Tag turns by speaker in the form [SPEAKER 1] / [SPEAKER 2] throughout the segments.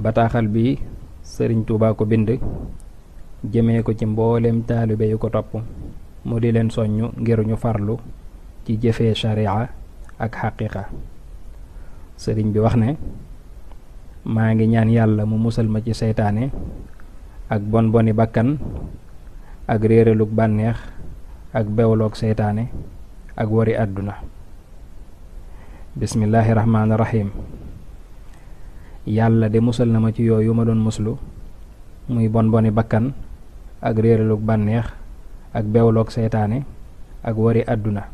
[SPEAKER 1] bataaxal bi sëriñ Tuubaa ko bind jëmee ko ci mbooleem taalibe yu ko topp mu di leen soññ ngir ñu farlu ci jëfee sharia ak xaqiiqa. sëriñ bi wax ne maa ngi ñaan yàlla mu musal ma ci seytaane ak bon boni bakkan ak réeralug bànneex ak bewloog seytaane ak wari àdduna. bismillaahi rahmaani rahiim. yàlla de musal na ma ci yooyu ma doon muslu muy bon boni bakkan ak réeralug bànneex ak bewloog seytaane ak wari àdduna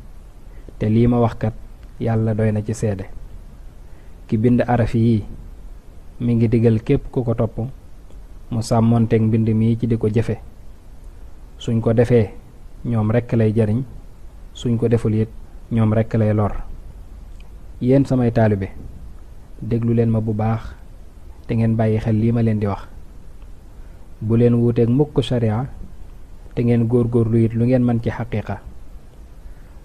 [SPEAKER 1] te lii ma wax kat yàlla doy na ci seede. ki bind arafi yi mi ngi digal képp ku ko topp mu sàmmoonteeg mbind mii ci di ko jëfe. suñ ko defee ñoom rekk lay jariñ, suñ ko deful it ñoom rekk lay lor. yéen samay taalibe déglu leen ma bu baax te ngeen bàyyi xel lii ma leen di wax. bu leen wuuteeg mukk sharia te ngeen góorgóorlu it lu ngeen mën ci xaqiiqa.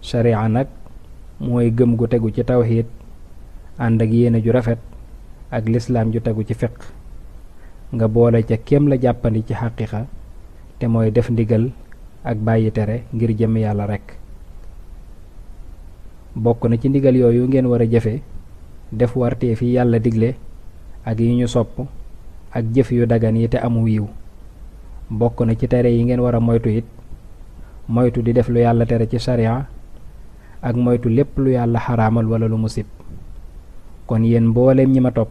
[SPEAKER 1] sharia nag mooy gëm gu tegu ci tawxiid ànd ak yéene ju rafet ak lislaam ju tegu ci fiq nga boole ca kéem la jàppandi ci xaqiiqa te mooy def ndigal ak bàyyi tere ngir jëm yàlla rekk. bokk na ci ndigal yooyu ngeen war a jëfe def warteef yi yàlla digle ak yi ñu sopp ak jëf yu dagan yi te amu yiw. bokk na ci tere yi ngeen war a moytu it moytu di def lu yàlla tere ci sharia ak moytu lépp lu yàlla xaraamal wala lu mu sib. kon yéen mbooleem ñi ma topp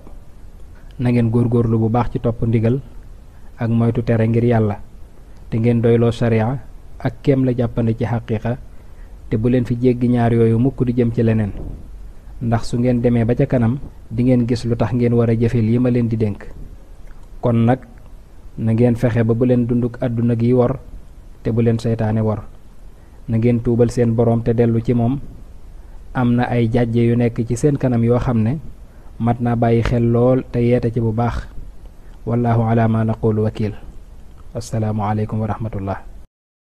[SPEAKER 1] na ngeen góorgóorlu bu baax ci topp ndigal ak moytu tere ngir yàlla te ngeen doyloo sharia ak kéem la jàppandi ci xaqiiqa te bu leen fi jéggi ñaar yooyu mukk di jëm ci leneen, ndax su ngeen demee ba ca kanam di ngeen gis lu tax ngeen war a jëfe lii ma leen di dénk. kon nag na ngeen fexe ba bu leen dunduk àdduna gi wor te bu leen seytaane wor. na ngeen tuubal seen boroom te dellu ci moom. am na ay jàjje yu nekk ci seen kanam yoo xam ne mat naa bàyyi xel lool te yeete ci bu baax. wallaahu ala ma naqulu wakiil. assalaamu aleykum wa rahmatullah.